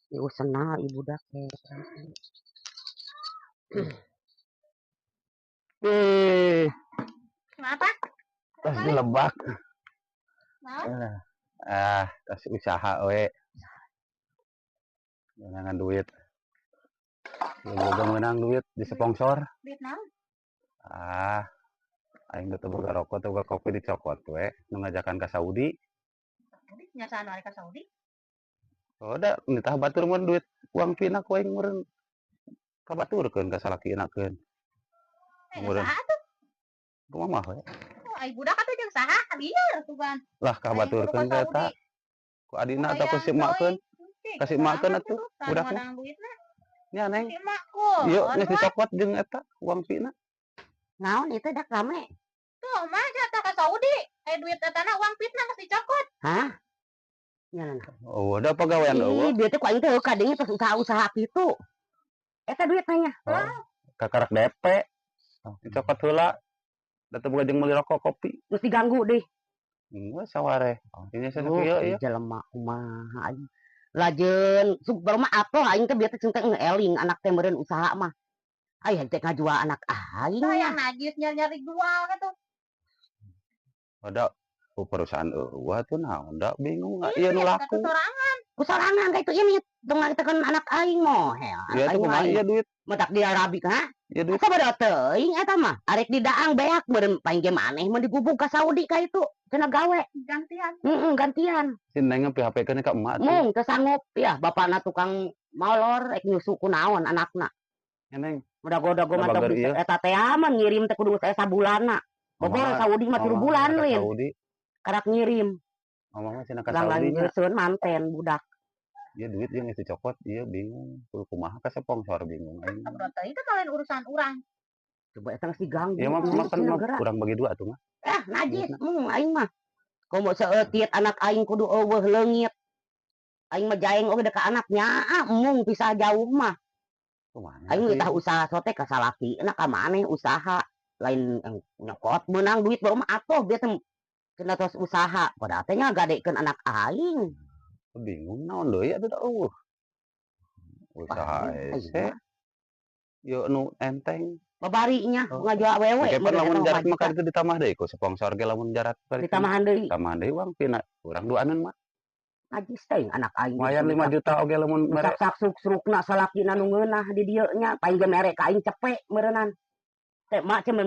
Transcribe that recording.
Ieu senal ibu budak teh. Eh, Kenapa? Tas dilebak. Naon? Ah, tas usaha we. Menangan duit. Boga menang duit di sponsor. Duit naon? Ah, aing teh boga rokok, teu boga kopi dicokot we, nu ngajakan ka Saudi. Nya saha nu ari ka Saudi? Oh, da nitah batur mun duit uang pina ku aing meureun kabaturkeun ka salakina-keun. Eh, Meureun. saha atuh? Kumaha mah we. Oh, ai budak atuh jeung saha? Lieur tuh kan. Lah kabaturkeun ka eta. Ku adina atau ku si emakkeun. Ka si emakkeun atuh budakna. Duitna. Nya, Neng. Si emak ku. Ieu geus dicokot jeung eta uang pina. Naon itu dak rame? Tuh, mah jatah ka Saudi. Eh, duit eta na uang fitnah geus dicokot. Hah? Nya nah. Oh, da pagawean eueuh. Ih, duit teh ku aing teh heuh kadenge tos usaha-usaha kitu. Eta duit nanya. Oh, kakarak DP. Dicokot heula. Da teu boga jeung meuli rokok kopi. Geus diganggu deh. Geus saware. Ini cenah Oh, kieu ieu. Jelema kumaha aing. Lajeun sug baru mah atoh aing teh bieu teh teh ngeeling anak teh meureun usaha mah. Aya teh ngajual anak aing. Tah yang najis nyari-nyari jual gitu. Ada ku perusahaan eueuh atuh naon da bingung ieu nu laku. Sorangan. Ku sorangan ka itu ini tong ngagitekeun anak aing moh. Ieu Anak tuh aing kumaha mah ieu duit? Matak dia rabi ha? Ieu duit. Sabaraha teuing eta mah. Arek didaang beak meureun paling ge maneh mun digubug ka Saudi ka itu. Cenah gawe. Gantian. Heeh, gantian. Si Neng PHP-keun ka emak atuh. Mung teu sanggup ya bapakna tukang molor rek nyusu ku naon anakna. Ya, Neng. Dago-dago mah Bager teu ieu. Eta teh mah ngirim teh kudu saya sabulanna. Bogor Mama Saudi mah 3 mama bulan ka lin. Saudi. Karak ngirim. Mama mah cenah ka Langgan Saudi nya. nyeuseun manten budak. Ieu duit jeung geus dicokot ieu bingung. Kudu kumaha ka sponsor bingung aing. Sabaraha teuing itu lain urusan urang. Coba eta geus diganggu. Ieu mah Geus mah kan mah negara. Kurang bagi dua atuh mah. Ah, najis mung aing mah. Komo saeutik anak aing kudu eueuh leungit. Aing mah jaeng oge da ka anaknya, ah mung pisah jauh mah. Kumaha Aing atuh tah ieu? Usaha sote ka salakina ka maneh usaha. Lain nyokot meunang duit baru mah atoh bieu teh cenah tos usaha. Padahal teh ngagadekeun anak aing. Bingung naon deui atuh da eueuh. Usaha Wah, aing hese. mah. Ieu nu enteng. Babarinya Oh. ngajual awewe Engke pan meureun lamun eta mah jarat mah majikan. Ka ditu ditambah deui ku sponsor ge lamun jarat bari Ditambahan deui. Tambahan deui uang pina urang duaneun mah. Najis teuing anak aing. Lumayan 5 juta oge lamun mere. Sak sak suk-sukna salakina nu ngeunah di dieu nya paling ge mere ka aing cepek meureunan. Teh mak cenah.